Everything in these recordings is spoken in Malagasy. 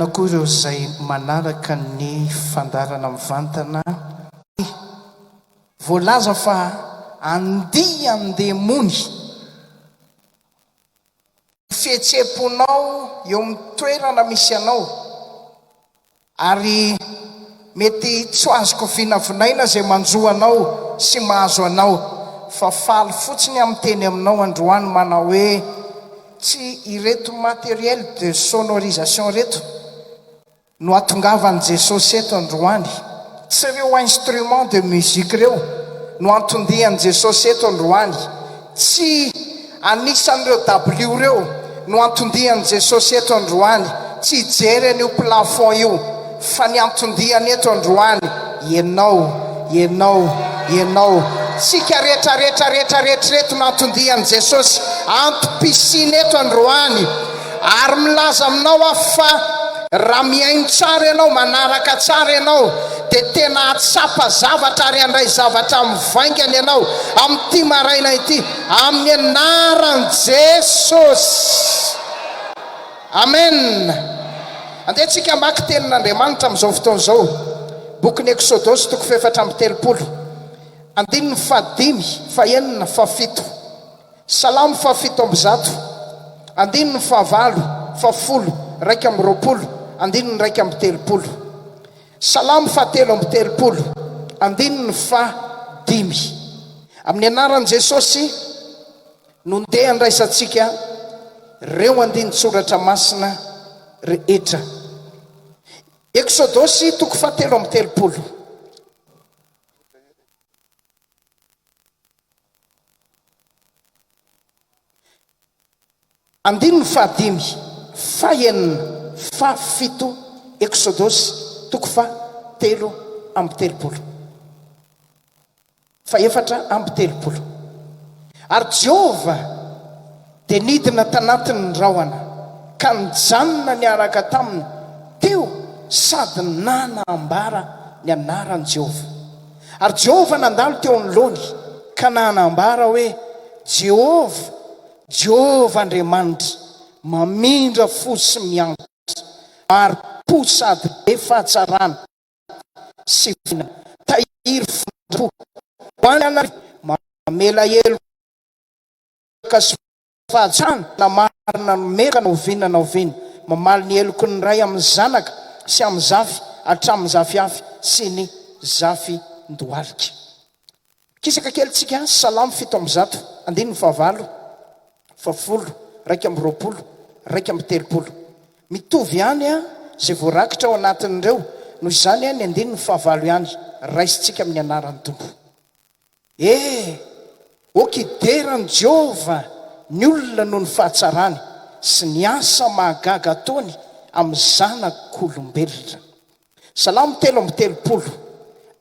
Koa ireo izay manaraka ny fandaharana mivantana. Voalaza fa andian-demony. Ny fihetseham-ponao eo amin'ny toerana misy anao, ary mety tsy ho azoko vinavinaina izay manjo anao sy mahazo anao, fa faly fotsiny aho miteny aminao androany manao hoe, Tsy ireto matériel de sonorisation ireto no hatongavan'i Jesosy eto androany. Tsy ireo instruments de musique ireo no antondian'i Jesosy eto androany. Tsy anisan'ireo dabilio ireo no antondian'i Jesosy eto androany. Tsy hijery an'io plafond io fa ny antondiany eto androany, ianao, ianao, ianao, tsika rehetra rehetra rehetra rehetra ireto no antondian'i Jesosy antom-pisiana eto androany. Ary milaza aminao aho fa raha mihaino tsara ianao, manaraka tsara ianao, dia tena hahatsapa zavatra ary handray zavatra mivaingana ianao amin'ity maraina ity, amin'ny anaran'i Jesosy. Amen! Andeha tsika hamaky tenin'Andriamanitra amin'izao fotoana izao. Bokin'ny Eksodosy toko fahefatra amby telopolo, andininy fahadimy, fahenina, fahafito. Salamo fahafito amby zato, andininy fahavalo, fahafolo, 21, andininy 31. Salamo fahatelo amby telopolo, andininy fahadimy. Amin'ny anaran'i Jesosy no ndeha handraisantsika ireo andinin-tsoratra masina rehetra. Eksodosy toko fahatelo amby telopolo. Andininy fahadimy, fahenina, fahafito, Eksodosy toko fahatelo amby telopolo. Fahefatra amby telopolo. Ary Jehovah dia nidina tanatin' ny rahona ka nijanona niaraka taminy teo sady nanambara ny anaran'i Jehovah. Ary Jehovah nandalo teo anoloany ka nanambara hoe, Jehovah, Jehovah Andriamanitra, mamindra fo sy miantra, mahari-po sady be fahatsarana, sy vina, tahiry famindram-po ho anareo, mamela heloka sy fahatsarana, na marina no meloka na oviana na oviana, mamaly ny heloky ny ray amin'ny zanaka sy amin'ny zafy hatramin'ny zafiafy sy ny zafin-dohalika. Kisaka kely tsika, Salamo 107, andininy fahavalo, fahafolo, 21, 31. Mitovy ihany izay voarakitra ao anatin'ireo, noho izany ny andininy fahavalo ihany raisintsika amin'ny anaran'ny Tompo. E! Ok hidera an'i Jehovah ny olona noho ny fahatsarany sy ny asa mahagaga ataony amin'ny zanak'olombelona. Salamo 33,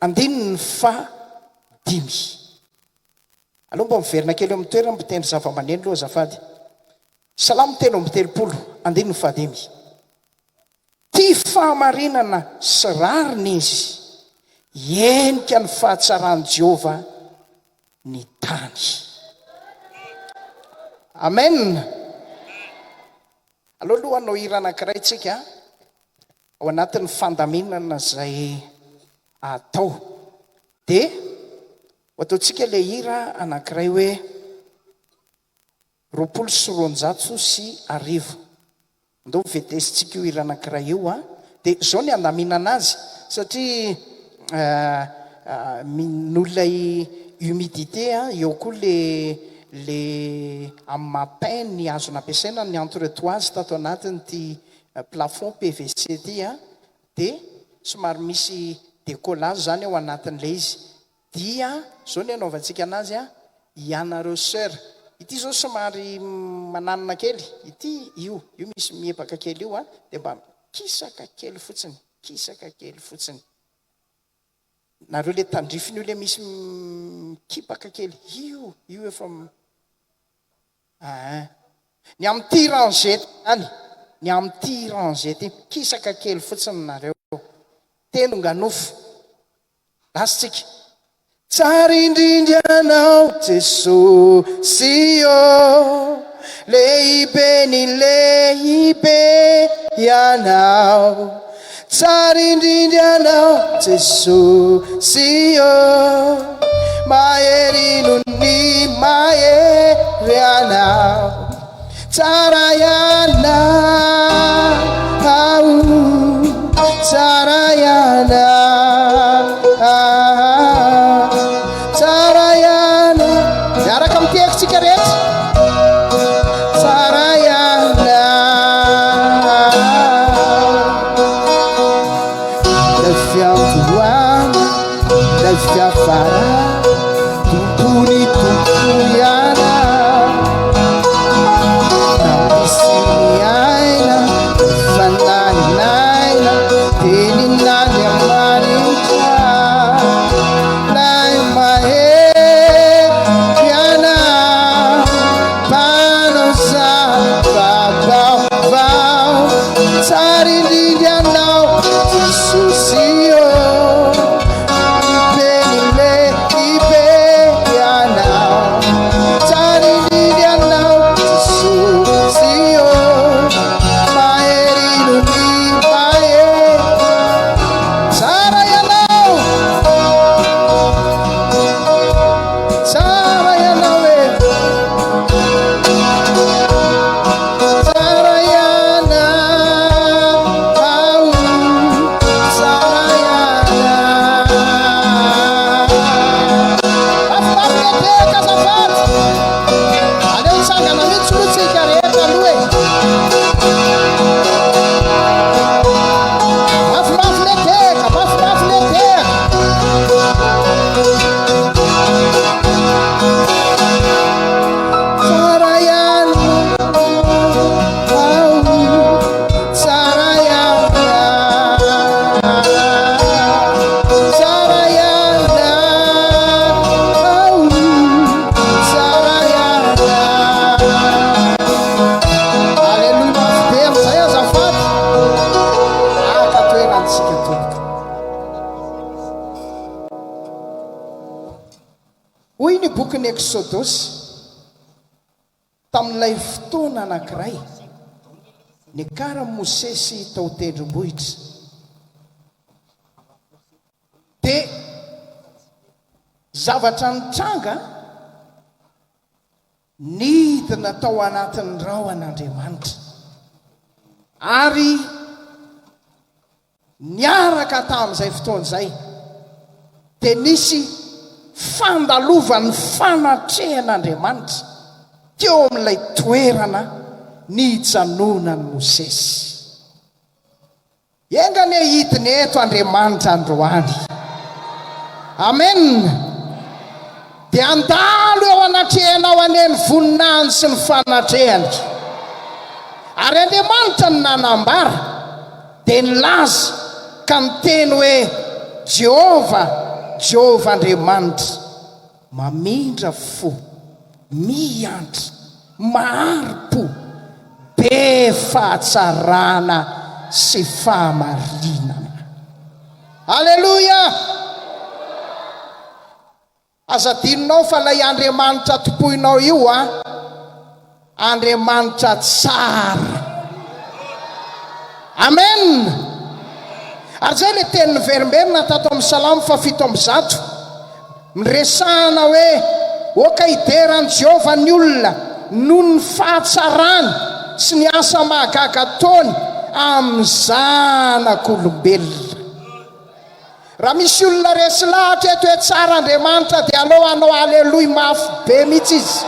andininy faha dimy. Aleo mba miverina kely eo amin'ny toerana mpitendry zavamaneno aloha azafady. Salamo 33, andininy fahadimy. Tia fahamarinana sy rariny izy, henika ny fahatsaran'i Jehovah ny tany. Amen. Aleo aloha hanao hira anankiray tsika ao anatin'ny fandaminana izay atao. Dia ho ataontsika ilay hira anankiray hoe 1220. Andao ho vetesintsika io hira anankiray io an. Dia izao ny handaminana azy satria noho ilay humidité eo koa le le amin'ny maha pain ny hazo nampiasaina ny entretoise tato anatin'ity plafond PVC ity an, dia somary misy décollage izany ao anatin'ilay izy. Dia izao ny hanaovantsika anazy an, ianareo soeur, ity izao somary mananina kely, ity io, io misy miepaka kely io an, dia mba mikisaka kely fotsiny, mikisaka kely fotsiny. Nareo le tandrifiny io le misy mikipaka kely, io, io efa Aa. Ny amin'ity rangée ity ihany, ny amin'ity rangée ity, mikisaka kely fotsiny nareo. Teny tonga nofo. Lasa tsika. Tsara indrindra Ianao Jesosy ô. Lehibe ny lehibe Ianao. Tsara indrindra Ianao Jesosy ô. Mahery noho ny mahery Ianao. Tsara Ianao, tsara Ianao, tsara Ianao. Miaraka mitehaka tsika rehetra. Tsara Ianao. Ilay fiandohana, ilay fiafarana, Tompon'ny tompo Ianao. Nampisy ny aina, ny fanahin'aina, tenin'Andriamanitra. Ilay mahery Ianao, mpanao zava-baovao. Tsara indrindra Ianao, Jesosy ô. Lehibe ny lehibe Ianao. Tsara indrindra Ianao, Jesosy ô. Mahery noho ny mahery. Tsara Ianao. Tsara Ianao e. Tsara Ianao. Tsara Ianao. Mafimafy le tehaka azafady. Aleo hitsangana mihitsy aloha tsika rehetra aloha e. Mafimafy le tehaka, mafimafy le tehaka. Tsara Ianao, tsara Ianao, tsara Ianao, tsara Ianao. Aleloia mafy be amin'izay azafady. Haka toerantsika tompoko. Hoy ny bokin'ny Eksodosy, Tamin'ilay fotoana anankiray niakaran'i Mosesy tao tendrombohitra, dia zavatra nitranga, nidina tao anatin'ny rahona Andriamanitra, ary Niaraka tamin'izay fotoana izay dia nisy fandalovan'ny fanatrehan'Andriamanitra teo amin'ilay toerana nijanonan'i Mosesy. Enga anie hidina eto Andriamanitra androany. Amen. Dia handalo eo anatrehanao anie ny voninahiny sy ny fanatrehany. Ary Andriamanitra no nanambara. Dia nilaza ka niteny hoe, Jehovah, Jehovah Andriamanitra, mamindra fo, miantra, mahari-po, be fahatsarana sy fahamarinana. Aleloia! Aza adinonao fa ilay Andriamanitra tompoinao io an, Andriamanitra tsara. Amen! Ary izay ilay teny niverimberina tato amin'ny Salamo faha 107, niresahana hoe, Aoka hidera an'i Jehovah ny olona noho ny fahatsarany sy ny asa mahagaga ataony amin'ny zanak'olombelona. Raha misy olona resy lahatra eto hoe tsara Andriamanitra dia aleo hanao aleloia mafy be mihitsy izy.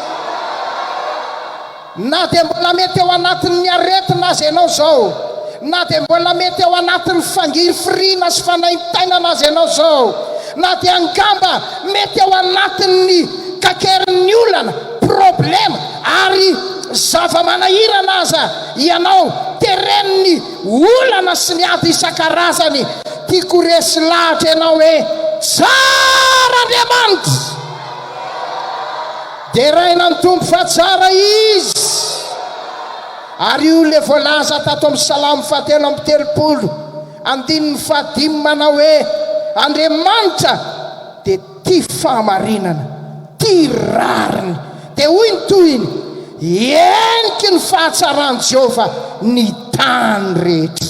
Na dia mbola mety ao anatin'ny aretina aza ianao izao, na dia mbola mety ao anatin'ny fangirifiriana sy fanaintainana aza ianao izao, na dia angamba mety ao anatin'ny kakerin'ny olana, problema, ary zava-manahirana aza ianao, teren'ny olana sy ny ady isan-karazany, Tiako ho resy lahatra ianao hoe tsara Andriamanitra. Deraina ny Tompo fa tsara Izy. Ary io ilay voalaza tato amin'ny Salamo fahatelo amby telopolo, andininy fahadimy manao hoe, Andriamanitra dia tia fahamarinana, tia rariny. Dia hoy ny tohiny, Heniky ny fahatsaran'i Jehovah ny tany rehetra.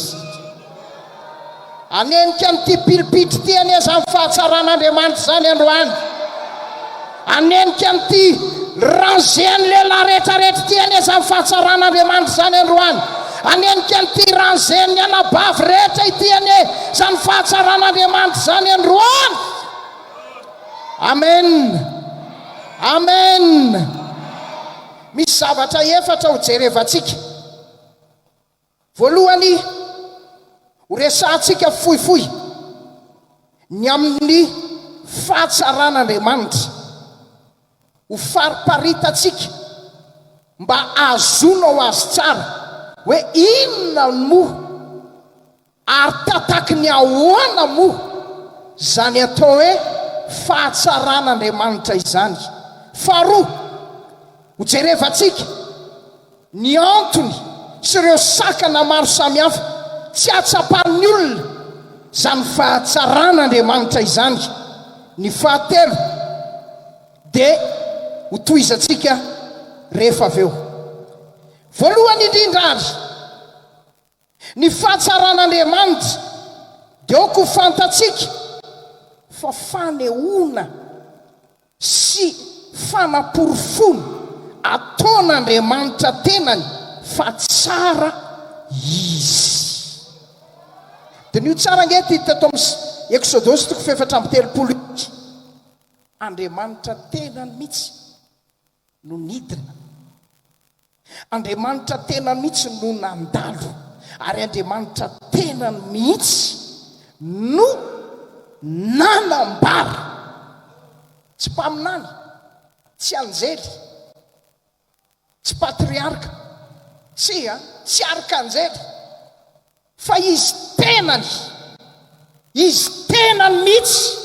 Hanenika an'ity pilipitra ity anie izany fahatsaran'Andriamanitra izany androany. Hanenika an'ity rangean'ny lehilahy rehetrarehetra ity anie izany fahatsaran'Andriamanitra izany androany. Hanenika an'ity rangean'ny anabavy rehetra ity anie izany fahatsaran'Andriamanitra izany androany. Amen. Amen. Misy zavatra efatra ho jerevantsika. Voalohany, horesahantsika fohifohy ny amin'ny fahatsaran'Andriamanitra. Ho fariparitantsika mba hahazoanao azy tsara hoe inona moa ary tataky ny ahoana moa izany atao hoe fahatsaran'Andriamanitra izany. Faharoa, hojerevantsika Ny antony sy ireo sakana maro samihafa tsy ahatsapan'ny olona izany fahatsaran'Andriamanitra izany. Ny fahatelo dia hotohizantsika rehefa avy eo. Voalohany indrindra ary, Ny fahatsaran'Andriamanitra dia aoka ho fantatsika fa fanehoana sy fanaporofoana ataon'Andriamanitra tenany fa tsara Izy. Diniho tsara ange ity teto amin'ny Eksodosy toko faha-34 ity. Andriamanitra tenany mihitsy no nidina. Andriamanitra tenany mihitsy no nandalo, ary Andriamanitra tenany mihitsy no nanambara. Tsy mpaminany, tsy anjely, tsy patriarka, tsia, tsy arkanjely, fa Izy tenany, Izy tenany mihitsy.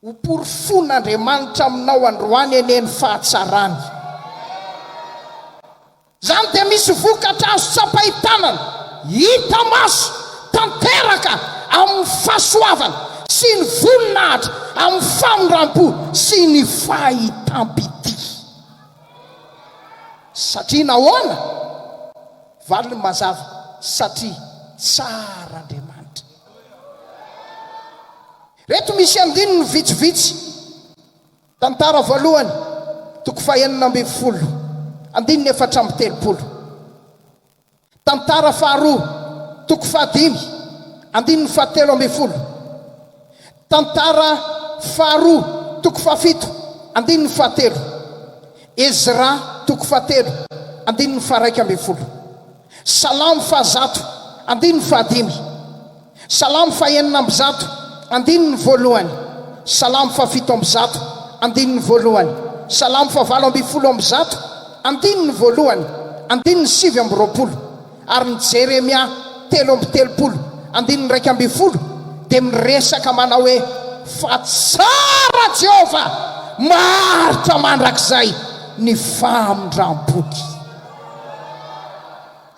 Ho porofoin'Andriamanitra aminao androany anie ny fahatsarany. Izany dia misy vokatra azo tsapain-tanana, hita maso, tanteraka amin'ny fahasoavana sy ny voninahitra, amin'ny famindram-po sy ny fahitam-pitia. Satria nahoana? Valiny mazava, satria tsara Andriamanitra. Ireto misy andininy vitsivitsy. Tantara voalohany, toko fahenina ambin'ny folo, andininy 34. Tantara faharoa, toko fahadimy, andininy fahatelo ambin'ny folo. Tantara faharoa, toko fahafito, andininy fahatelo. Ezra, toko fahatelo, andininy faha-11. Salamo fahazato, andininy fahadimy. Salamo fahenina amby zato, andininy voalohany. Salamo fahafito amby zato, andininy voalohany. Salamo fahavalo ambin'ny folo amby zato, andininy voalohany, andininy 29. Ary ny Jeremia 33, andininy 11, dia miresaka manao hoe, Fa tsara Jehovah, maharitra mandrakizay ny famindram-pony.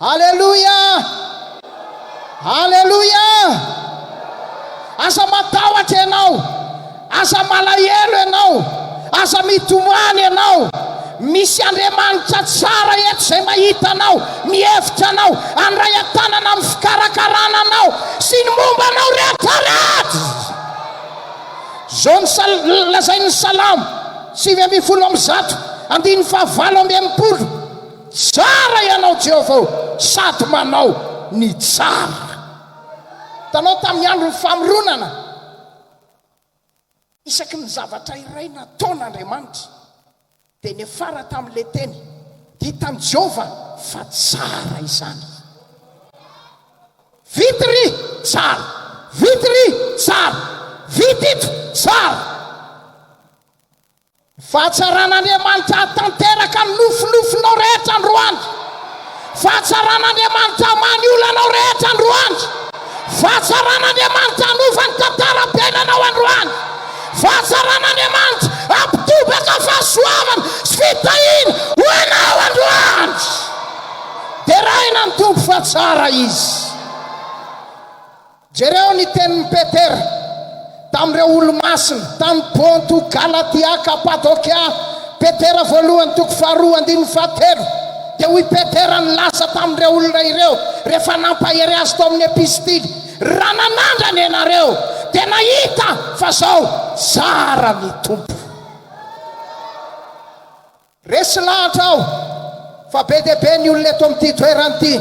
Aleloia! Aleloia! Aza matahotra ianao, aza malahelo ianao, aza mitomany ianao. Misy Andriamanitra tsara eto izay mahita anao, mihevitra anao, handray an-tanana amin'ny fikarakarana anao sy ny momba anao rehetrarehetra. Izao no sal, lazain'ny Salamo 119, andininy fahavalo amby enimpolo, Tsara ianao, Jehovah ô, sady manao ny tsara. Hitanao tamin'ny andron'ny famoronana, isaky ny zavatra iray nataon'Andriamanitra, dia niafara tamin'ilay teny, dia hitan'i Jehovah fa tsara izany. Vita ry tsara, vita ry tsara, vita ito tsara. Fahatsaran'Andriamanitra hahatanteraka ny nofinofinao rehetra androany. Fahatsaran'Andriamanitra hamaha ny olanao rehetra androany. Fahatsaran'Andriamanitra hanova ny tantaram-piainanao androany. Fahatsaran'Andriamanitra hampitobaka fahasoavana sy fitahiana ho anao androany. Deraina ny Tompo fa tsara Izy. Jereo ny tenin'i Petera tamin'ireo olo-masina tany Ponto, Galatia, Kapadokia. Petera voalohany toko faharoa andininy fahatelo dia hoy Petera nilaza tamin'ireo olona ireo rehefa nampahery azy tao amin'ny epistily, Raha nanandrana ianareo dia nahita fa zao tsara ny Tompo. Resy lahatra aho fa be dia be ny olona eto amin'ity toerana ity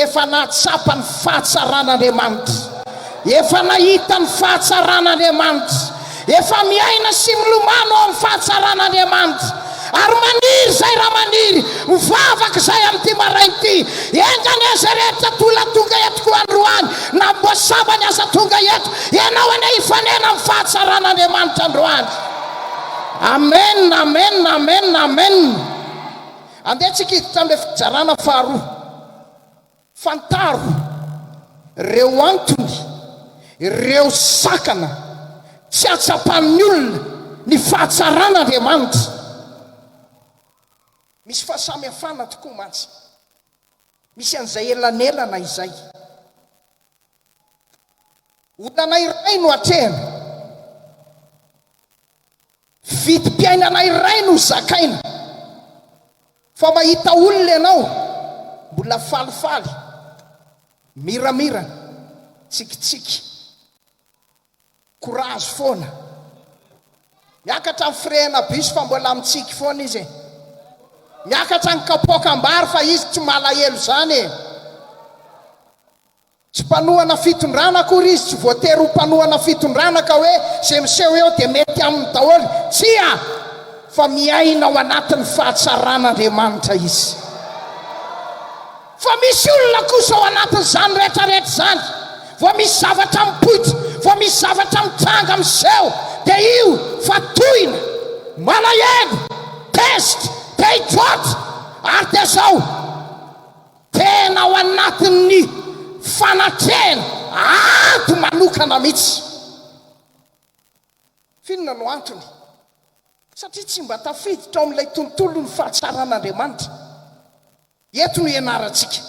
efa nahatsapa ny fahatsaran'Andriamanitra, efa nahita ny fahatsaran'Andriamanitra, efa miaina sy milomano ao amin'ny fahatsaran'Andriamanitra, ary maniry izay raha maniry, mivavaka izay amin'ity maraina ity. Enga anie izay rehetra tola tonga eto koa androany, na mboa sambany aza tonga eto, ianao anie hifanena amin'ny fahatsaran'Andriamanitra androany. Amen amen amen amen Andeha tsika hiditra amin'ilay fizarana faharoa. Fantaro ireo antony, ireo sakana tsy hatsapan'ny olona ny fahatsaran'Andriamanitra. Misy fahasamihafana tokoa mantsy. Misy an'izay elanelana izay. Olana iray no atrehina. Vidim-piainana iray no zakaina. Fa mahita olona ianao mbola falifaly, miramirana, tsikitsiky, courage foana. Miakatra ny firehana bus fa mbola mitsiky foana izy e. Miakatra ny kapoakam-bary fa izy tsy malahelo izany e. Tsy mpanohana fitondrana akory izy, tsy voatery ho mpanohana fitondrana ka hoe izay miseho eo dia mety aminy daholo. Tsia! Fa miaina ao anatin'ny fahatsaran'Andriamanitra izy. Fa misy olona kosa ao anatin'izany rehetra rehetra izany, vao misy zavatra mipoitra, vao misy zavatra mitranga miseho, dia io fa tohina, malahelo, tezitra, te hitroatra, ary dia izao. Tena ao anatin'ny fanatrehana ady manokana mihitsy. F'inona no antony? Satria tsy mba tafiditra ao amin'ilay tontolon'ny fahatsaran'Andriamanitra. Eto no ianarantsika.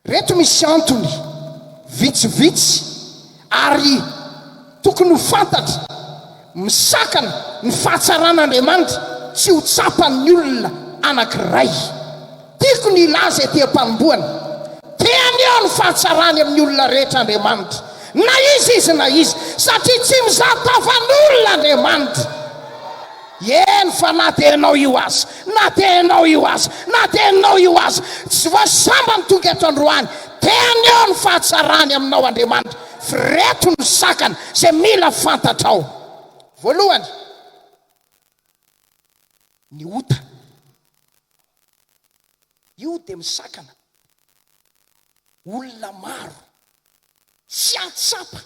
Ireto misy antony vitsivitsy ary tokony ho fantatra misakana ny fahatsaran'Andriamanitra tsy ho tsapan'ny olona anankiray. Tiako ny hilaza ety am-panombohana, te haneho ny fahatsarany amin'ny olona rehetra Andriamanitra, na iza izy na iza, satria tsy mizaha tavan'olona Andriamanitra. Eny fa na dia ianao io aza, na dia ianao io aza, na dia ianao io aza, tsy vao sambany tonga eto androany, te haneho ny fahatsarany aminao Andriamanitra, f'ireto no sakana izay mila fantatrao. Voalohany, ny ota. Io dia misakana olona maro tsy hahatsapa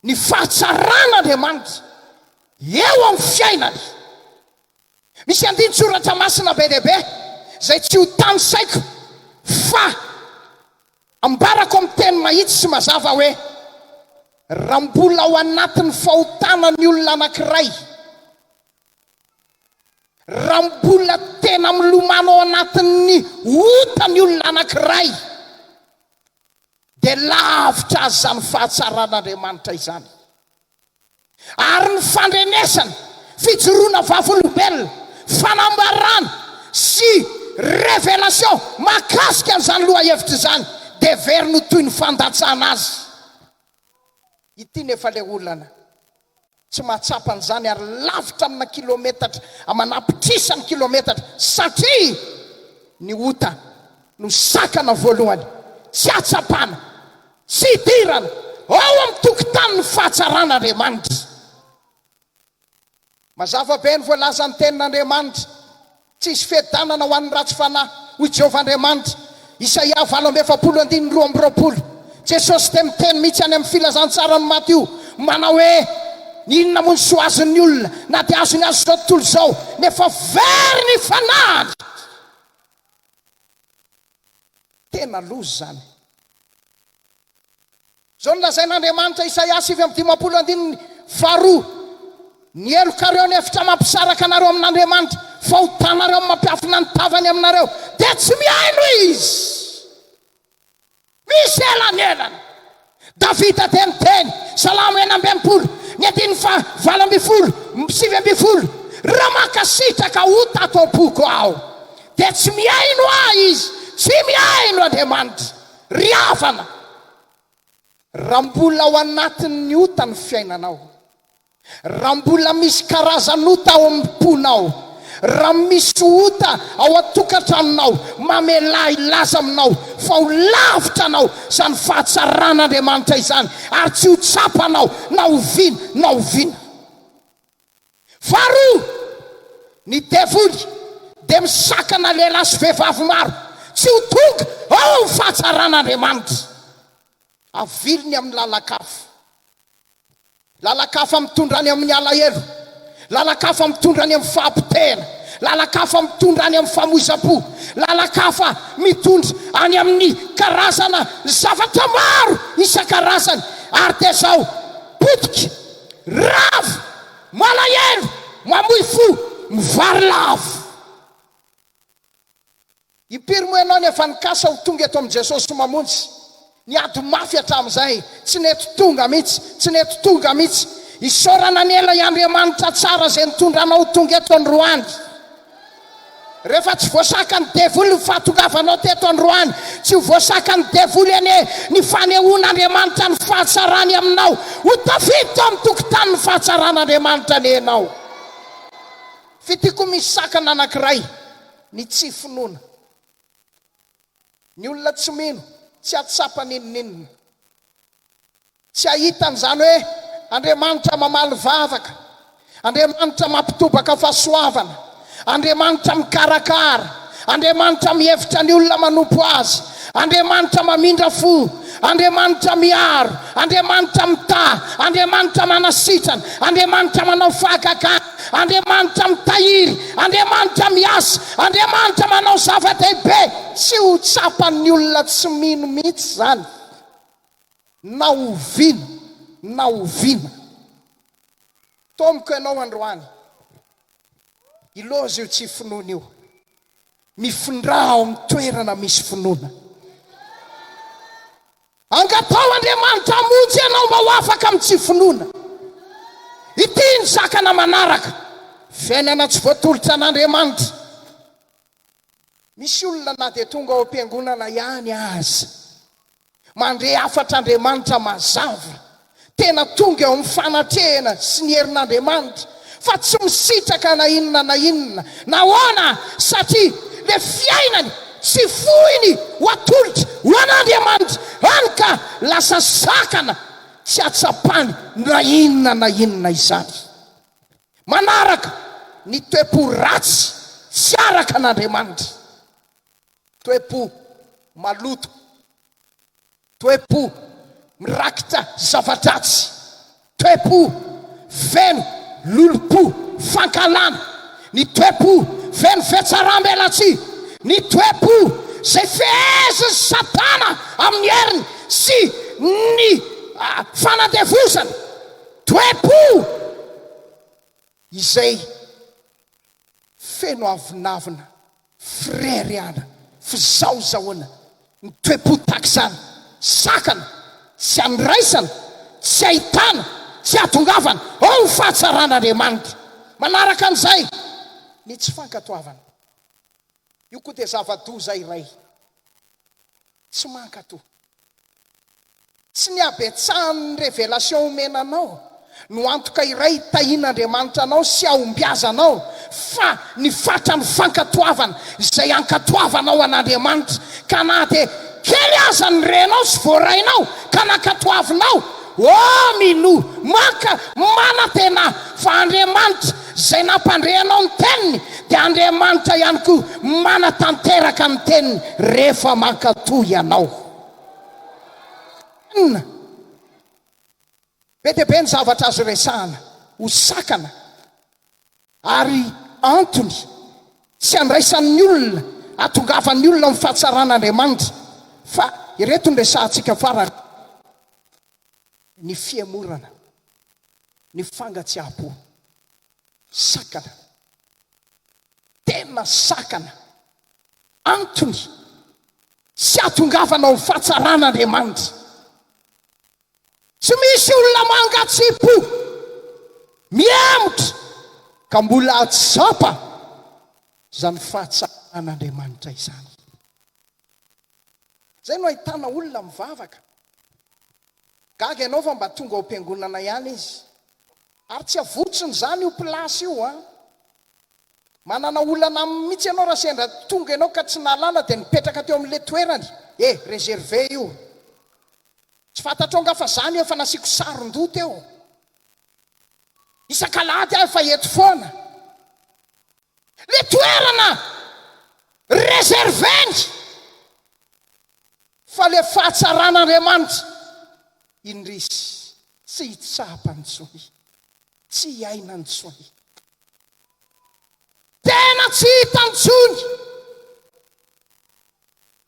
ny fahatsaran'Andriamanitra eo amin'ny fiainany. Misy andinin-tsoratra masina be dia be izay tsy ho tanisaiko fa ambarako amin'ny teny mahitsy sy mazava hoe raha mbola ao anatin'ny fahotana ny olona anankiray, Raha mbola tena milomano ao anatin'ny ota ny olona anankiray, dia lavitra azy izany fahatsaran'Andriamanitra izany. Ary ny fandrenesana, fijoroana vavolombelona, fanambarana sy révélation mahakasika an'izany lohahevitra izany dia heveriny ho toy ny fandatsana azy. Ity nefa ilay olana. Tsy mahatsapa an'izany ary lavitra amina kilometatra aman'apitrisany kilometatra satria ny ota no sakana voalohany tsy hahatsapana, tsy hidirana ao amin'ny tokotanin'ny fahatsaran'Andriamanitra. Mazava be ny voalazan'ny Tenin'Andriamanitra, Tsy hisy fiadanana ho an'ny ratsy fanahy, hoy Jehovah Andriamanitra. Isaia 48 andininy 22. Jesosy dia miteny mihitsy any amin'ny Filazantsaran'i Matio, manao hoe, Inona moa ny soa azon'ny olona, na dia azony aza izao tontolo izao, nefa very ny fanahiny? Tena loza izany. Izao no lazain'Andriamanitra, Isaia 59 andininy faharoa, Ny helokareo ny efitra mampisaraka anareo amin'Andriamanitra, fahotanareo no mampiafina ny tavany aminareo, dia tsy mihaino Izy. Misy elanelana. Davida dia niteny, Salamo 66, ny andininy faha 18, 19. Raha mankasitraka ota ato am-poko aho, dia tsy mihaino ahy Izy, tsy mihaino Andriamanitra. Ry havana, raha mbola ao anatin'ny ota ny fiainanao, Raha mbola misy karazan'ota ao am-ponao, raha misy ota ao an-tokantranonao, mamelà hilaza aminao fa ho lavitra anao izany fahatsaran'Andriamanitra izany ary tsy ho tsapanao na oviana na oviana. Faharoa, ny devoly dia misakana lehilahy sy vehivavy maro tsy ho tonga ao amin'ny fahatsaran'Andriamanitra. Aviliny amin'ny lalan-kafa. Lalan-kafa mitondra any amin'ny alahelo, lalan-kafa mitondra any amin'ny fahapotehana, lalan-kafa mitondra any amin'ny famoizam-po, lalan-kafa mitondra any amin'ny karazana zavatra maro isan-karazany, ary dia izao, potika, rava, malahelo, mamoy fo, mivarilavo. Impiry moa ianao no efa nikasa ho tonga eto amin'i Jesosy Mamonjy? Niady mafy hatramin'izay, tsy nety tonga mihitsy, tsy nety tonga mihitsy. Isaorana anie ilay Andriamanitra tsara izay nitondra anao ho tonga eto androany. Rehefa tsy voasakan'ny devoly ny fahatongavanao teto androany, tsy ho voasakan'ny devoly anie ny fanehoan'Andriamanitra ny fahatsarany aminao. Ho tafiditra ao amin'ny tokotanin'ny fahatsaran'Andriamanitra anie ianao. F'ity koa misy sakana anankiray. Ny tsy finoana. Ny olona tsy mino, tsy hahatsapa n'inon'inona. Tsy hahita an'izany hoe Andriamanitra mamaly vavaka, Andriamanitra mampitobaka fahasoavana, Andriamanitra mikarakara, Andriamanitra mihevitra ny olona manompo Azy, Andriamanitra mamindra fo, Andriamanitra miaro, Andriamanitra mitaha, Andriamanitra manasitrana, Andriamanitra manao fahagagana, Andriamanitra mitahiry, Andriamanitra miasa, Andriamanitra manao zava-dehibe. Tsy ho tsapan'ny olona tsy mino mihitsy izany na oviana na oviana. Tomiko ianao androany, hilaoza io tsy finoana io. Mifindrà ao amin'ny toerana misy finoana. Angataho Andriamanitra hamonjy anao mba ho afaka amin'ny tsy finoana. Ity ny sakana manaraka, fiainana tsy voatolotra an'Andriamanitra. Misy olona na dia tonga ao am-piangonana ihany aza, Mandre hafatr'Andriamanitra mazava, tena tonga eo amin'ny fanatrehana sy ny herin'Andriamanitra, fa tsy misitraka na inona na inona. Nahoana? Satria le fiainany tsy foiny ho atolotra ho an'Andriamanitra, hany ka lasa sakana tsy hahatsapany na inona na inona izany. Manaraka ny toe-po ratsy tsy araka an'Andriamanitra. Toe-po maloto, toe-po mirakitra zava-dratsy, toe-po feno lolompo, fankahalana, ny toe-po feno fihatsaram-belatsihy, ny toe-po izay fehezin'i Satana amin'ny heriny sy ny fanandevozana, toe-po izay feno avonavona, fireharehana, fizahozahoana, ny toe-po tahaka izany, sakana tsy andraisana, tsy ahitana, tsy ahatongavana ao ny fahatsaran'Andriamanitra. Manaraka an'izay, ny tsy fankatoavana. Io koa dia zava-doza iray. Tsy mankatò. Tsy ny habetsahan'ny révélation omena anao no antoka iray hitahian'Andriamanitra anao sy hahombiazanao fa ny fatran'ny fankatoavana izay ankatoavanao an'Andriamanitra ka na dia kely aza ny renao sy voarainao ka nankatoavinao, oh minoa, maka, manantenà fa Andriamanitra izay nampandre anao ny teniny dia Andriamanitra ihany koa manatanteraka ny teniny rehefa mankatò ianao. Inona? Be dia be ny zavatra azo resahana ho sakana ary antony tsy andraisan'ny olona, ahatongavan'ny olona amin'ny fahatsaran'Andriamanitra. Fa ireto no resahantsika farany, ny fihemorana, ny fangatsiaham-po. Sakana. Tena sakana. Antony tsy ahatongavana ao amin'ny fahatsaran'Andriamanitra. Tsy misy olona mangatsiam-po, mihemotra. Ka mbola hahatsapa izany fahatsaran'Andriamanitra izany. Izay no ahitana olona mivavaka. Gaga ianao fa mba tonga ao am-piangonana ihany izy. Ary tsy avotsiny izany io place io an! Manana olana aminy mihitsy ianao raha sendra tonga ianao ka tsy nahalala dia nipetraka teo amin'ilay toerany. Eh, réservé io. Tsy fantatrao angaha fa za no efa nasiako saron-doha teo. Isak'alahady aho efa eto foana. Le toerana reserveny fa le fahatsaran'Andriamanitra indrisy tsy hitsapa intsony, tsy hiaina intsony. Tena tsy hita intsony.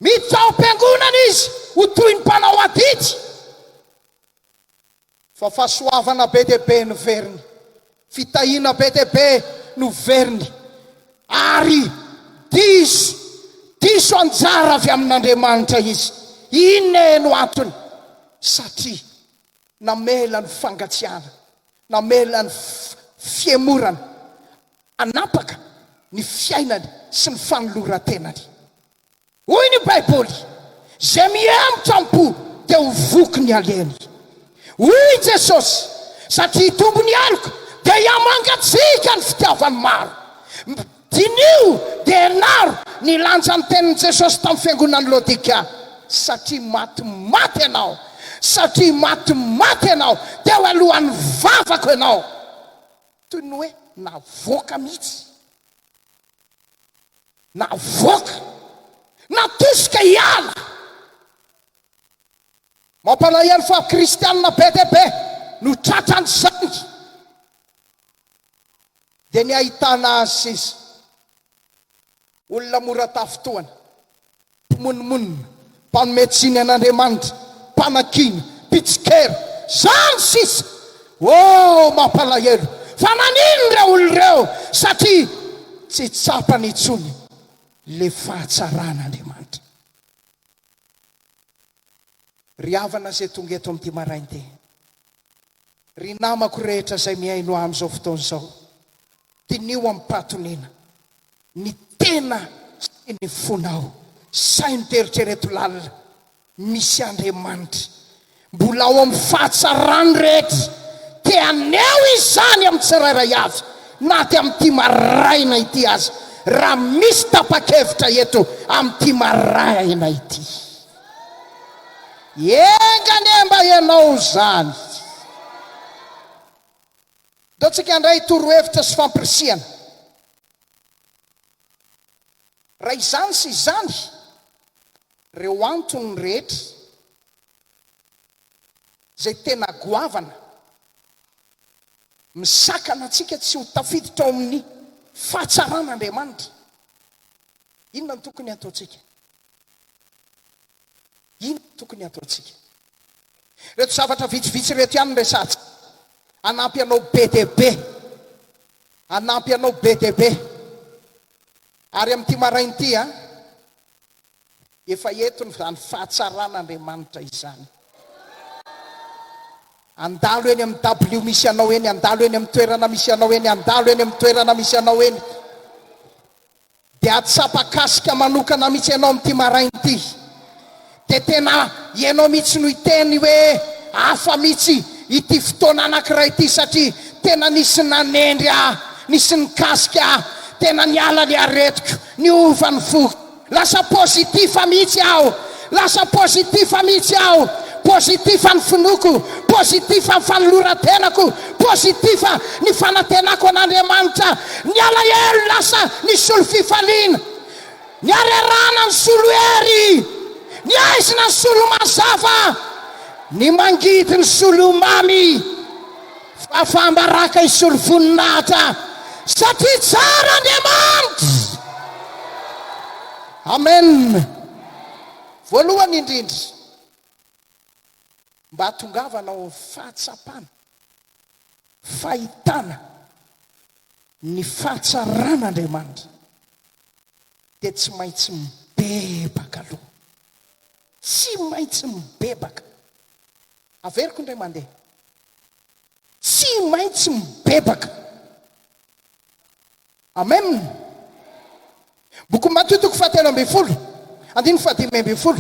Miditra ao am-piangonana izy ho toy ny mpanao adidy. Fa fahasoavana be dia be no veriny, fitahiana be dia be no veriny, ary diso, diso anjara avy amin'Andriamanitra izy. Inona e no antony? Satria namela ny fangatsiahana, namela ny fihemorana hanapaka ny fiainany sy ny fanoloran-tenany. Hoy ny Baiboly, Izay mihemotra am-po dia ho voky ny aleny. Hoy i Jesosy, Satria hitombo ny heloka, dia hihamangatsiaka ny fitiavan'ny maro. Diniho dia ianaro ny lanjan'ny tenin'i Jesosy tamin'ny fiangonan'i Laodikia, Satria maty maty ianao, satria maty maty ianao, teo alohan'ny vavako ianao. Toy ny hoe navoaka mihitsy. Navoaka, natosika hiala. Mampalahelo fa kristianina be dia be no tratran'izany. Dia ny ahitana azy sisa. Olona mora tafintohana. Mpimonomonona, mpanome tsiny an'Andriamanitra, mpanakiana, mpitsikera, zany sisa! Oh, mampalahelo! Fa nanino ireo olona ireo? Satria tsy tsapany intsony le fahatsaran'Andriamanitra. Ry havana izay tonga eto amin'ity maraina ity, ry namako rehetra izay mihaino ahy amin'izao fotoana izao, diniho amim-pahatoniana ny tena sy ny fonao. Saino dia eritrereto lalina, misy Andriamanitra mbola ao amin'ny fahatsarany rehetra, te haneho izany amin'ny tsirairay avy, na dia amin'ity maraina ity aza, raha misy tapa-kevitra eto amin'ity maraina ity. Enga anie mba ianao izany. Ndao tsika handray torohevitra sy fampirisihana. Raha izany sy izany, ireo antony rehetra izay tena goavana misakana antsika tsy ho tafiditra ao amin'ny fahatsaran'Andriamanitra, inona no tokony hataontsika? Inona no tokony hataontsika? Ireto zavatra vitsivitsy ireto ihany no resahantsika. Hanampy anao be dia be. Hanampy anao be dia be. Ary amin'ity maraina ity, an, efa eto izany fahatsaran'Andriamanitra izany. Handalo eny amin'ny dabilio misy anao eny, handalo eny amin'ny toerana misy anao eny, handalo eny amin'ny toerana misy anao eny. Dia hahatsapa kasika manokana mihitsy ianao amin'ity maraina ity. Dia tena ianao mihitsy no hiteny hoe hafa mihitsy ity fotoana anankiray ity satria tena nisy nanendry ahy, nisy nikasika ahy, tena niala ny aretiko, niova ny foko. Lasa positif mihitsy aho, lasa positif mihitsy aho, positif ny finoako, positif ny fanoloran-tenako, positif ny fanantenako an'Andriamanitra. Ny alahelo lasa nisolo fifaliana, ny harerahana nisolo hery, ny haizina nisolo mazava, ny mangidy nisolo mamy. Fahafaham-baraka hisolo voninahitra satria tsara Andriamanitra. Amen. Voalohany indrindra, mba hahatongavana ao amin'ny fahatsapana, fahitana ny fahatsaran'Andriamanitra dia tsy maintsy mibebaka aloha. Tsy maintsy mibebaka. Averiko indray mandeha. Tsy maintsy mibebaka. Amen! Bokin'i Matio toko fahatelo ambin'ny folo, andininy fahadimy ambin'ny folo,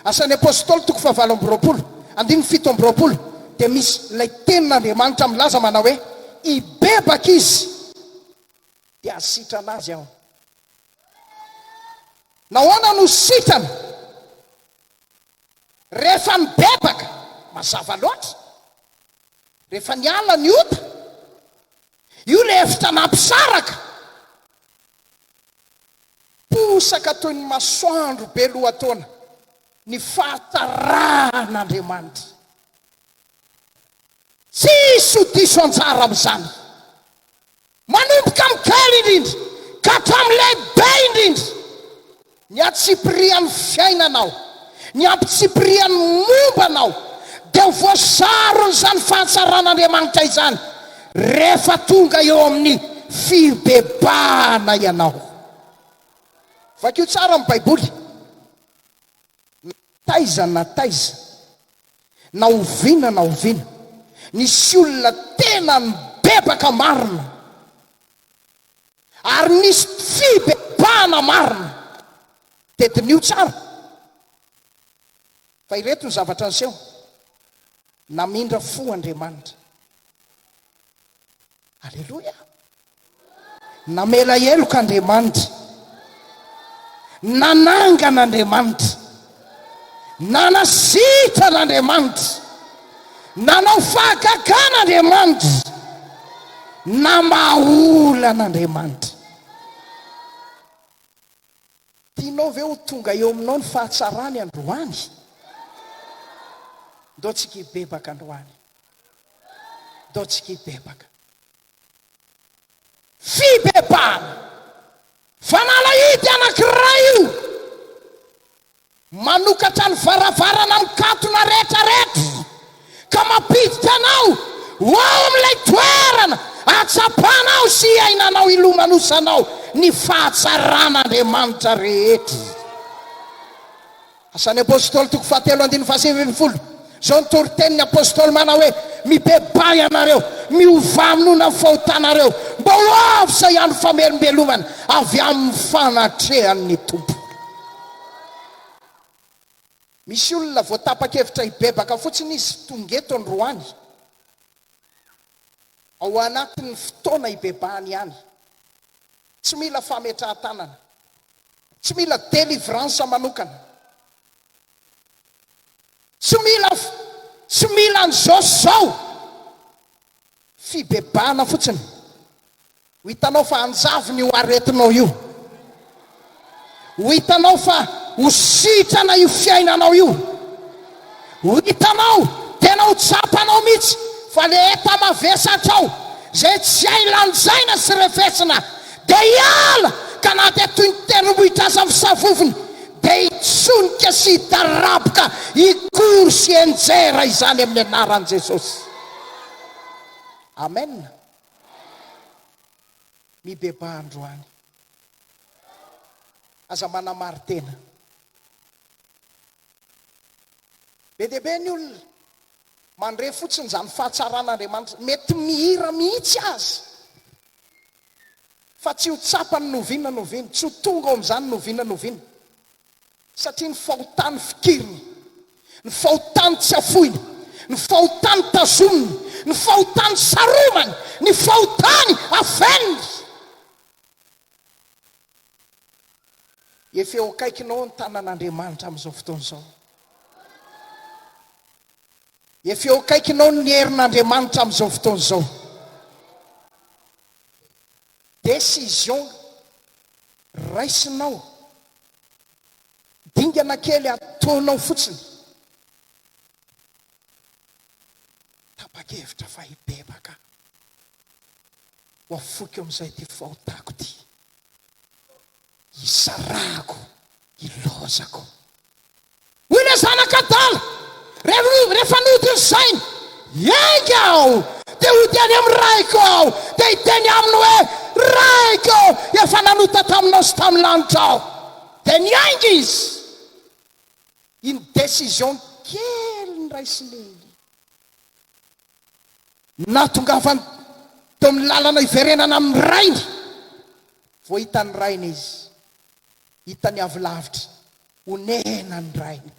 Asan'ny Apôstôly toko fahavalo amby roapolo, andininy 27, dia misy ilay tenin'Andriamanitra milaza manao hoe, Hibebaka izy, dia hasitrana azy aho. Nahoana no sitrana? Rehefa nibebaka, mazava loatra, rehefa niala ny ota, Io ilay efitra nampisaraka. Posaka toy ny masoandro be lohataona ny fahatsaran'Andriamanitra. Tsy hisy ho diso anjara amin'izany. Manomboka amin'ny kely indrindra ka hatramin'ny lehibe indrindra. Ny hatsipirian'ny fiainanao, ny hampitsipirian'ny momba anao, dia ho voasaron'izany fahatsaran'Andriamanitra izany rehefa tonga eo amin'ny fibebahana ianao. Vakio tsara ny Baiboly. Na taiza na taiza, na oviana na oviana, nisy olona tena nibebaka marina. Ary nisy fibebahana marina. Dia diniho tsara fa ireto ny zavatra niseho, Namindra fo Andriamanitra. Aleloia! Namela heloka Andriamanitra. Nanangana Andriamanitra. Nanasitrana Andriamanitra. Nanao fahagagana Andriamanitra. Namaha olana Andriamanitra. Tianao ve ho tonga eo aminao ny fahatsarany androany? Ndao tsika hibebaka androany. Ndao tsika hibebaka. Fibebahana. Fanalahidy anankiray io. Manokatra ny varavarana mikatona rehetra rehetra ka mampiditra anao ho ao amin'ilay toerana ahatsapanao sy hiainanao hilomanosanao ny fahatsaran'Andriamanitra rehetra. Asan'ny Apôstôly toko fahatelo andininy faha-19. Izao ny toritenin'ny Apôstôly manao hoe, Mibebaha ianareo, miovà amin'ona ny fahotanareo, mba ho avy izay andro famelombelomana avy amin'ny fanatrehan'ny Tompo. Misy olona vao tapa-kevitra hibebaka fotsiny izy tonga eto androany. Ao anatin'ny fotoana hibebahany ihany. Tsy mila fametrahan-tanana. Tsy mila délivrance manokana. Tsy mila tsy mila an'izao sy izao. Fibebahana fotsiny. Ho hitanao fa hanjavona io aretinao io. Ho hitanao fa ho sitrana io fiainanao io. Ho hitanao, tena ho tsapanao mihitsy fa le enta-mavesatra ao, izay tsy hay lanjaina sy refesina, dia hiala ka na dia toy ny tendrombohitra aza ny fisavovony, dia hitsonika sy hitaraboka, hikoro sy hianjera izany amin'ny anaran'i Jesosy. Amen. Mibebaha androany. Aza manamari-tena. Be dia be ny olona mandre fotsiny izany fahatsaran'Andriamanitra, mety mihira mihitsy aza, fa tsy ho tsapany n'oviana n'oviana, tsy ho tonga ao amin'izany n'oviana n'oviana, satria ny fahotany fikiriny, ny fahotany tsy afoiny, ny fahotany tazominy, ny fahotany saromany, ny fahotany afeniny. Efa eo akaikinao ny tanan'Andriamanitra amin'izao fotoana izao. Efa eo akaikinao ny herin'Andriamanitra amin'izao fotoana izao. Décision raisinao, dingana kely ataonao fotsiny. Tapa-kevitra fa hibebaka. Ho afoiko amin'izay ity fahotako ity. Hisarahako, hilaozako. Hoy ilay zanaka adala, rehefa nody ny sainy, Hiainga aho, dia hody any amin'ny raiko aho, dia hiteny aminy hoe, Raiko, efa nanota taminao sy tamin'ny lanitra aho. Dia niainga izy. Iny décision kely noraisiny iny. Nahatongavany teo amin'ny lalana hiverenana amin'ny rainy. Vao hitan'ny rainy izy, hitany avy lavitra, onena ny rainy.